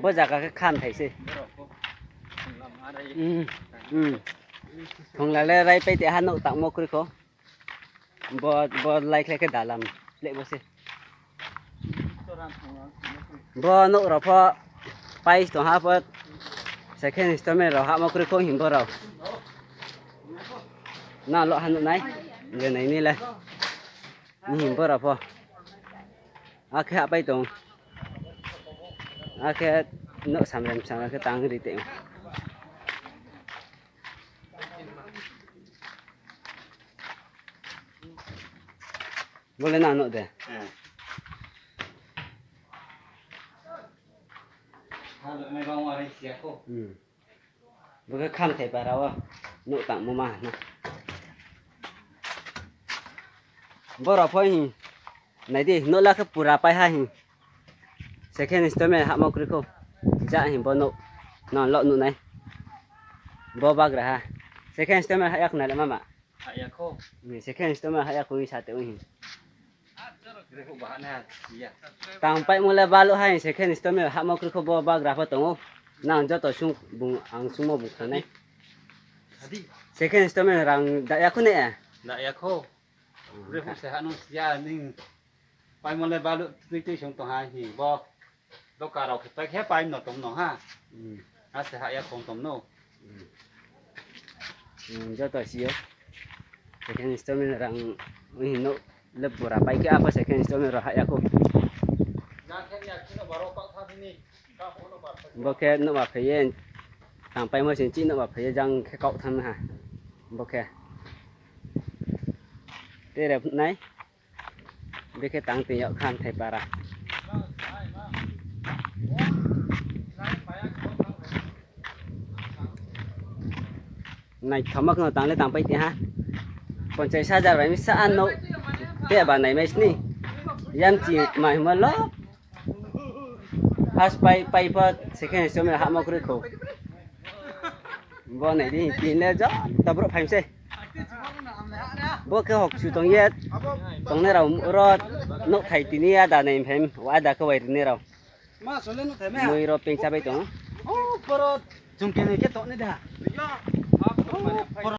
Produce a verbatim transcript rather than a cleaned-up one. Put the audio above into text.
Bo zaga khe khamthai se. Thongla le raipai te ha nouh tangmo kroi kho. Bo, bo laikhlai khe dalam plehmo se. Bo nouh rao pho pai tong ha pho, second installment rao hahmo kroi kho hing bo rao. Na lo ha nuh nai, je nai ni le. Ni hing bo rao pho. Akhe hahpai tong. Akhe nouh samrem samrem khe tang ri tong. Bo le nang nouh de. Bo khe khamthai para wo nouh tangmo ma na. Bo rao pho hing. Nai di, nouh la khe pura pai ha hing. Second installment hahmo kroi kho. Ja hing bo nouh. Nang lo nuh nai. Bo bagraha. Second installment hah ya kho nai le mama. Second installment hah ya kho hing sa te ong hing. Tangpaimo le baluh ha hing second installment hahmo kroi kho bo bagra pho tong ou. Nang joto sung bung ang sungmo bung khnanai. Second installment rang da ya kho ne? Bre phuh se ha nung si ya ning. Paimo le baluh tui tui sung tong ha hing bo. Doka rao khe pai khe pai no tom no ha. A se hah ya khong tom no. Joto si yo. Second installment rang hing no le pura pai khe apho second installment rao hah ya kho. Bo khe nouhba phai ye, tangpaimo se chih nouhba phai ye jang khe kaoh thanng ha. Bo khe. Tere nai. Bekhe tang tong yag kha Mthai para. Naithaoma kheno tang le tangpai tong ha. Ponchais hajar bai misa no teba naimai sini. Yamchi kma himo lo. First pai, pai pho second installment hahmo kroi kho. Bo nai di, tin le joto brouh phai mi se. Bo khe hokchu tong ye, tongnai rao ro nouhthai tini ada nai phai, ada khe wai rinai rao. Moi ro pengcha bai tong ou.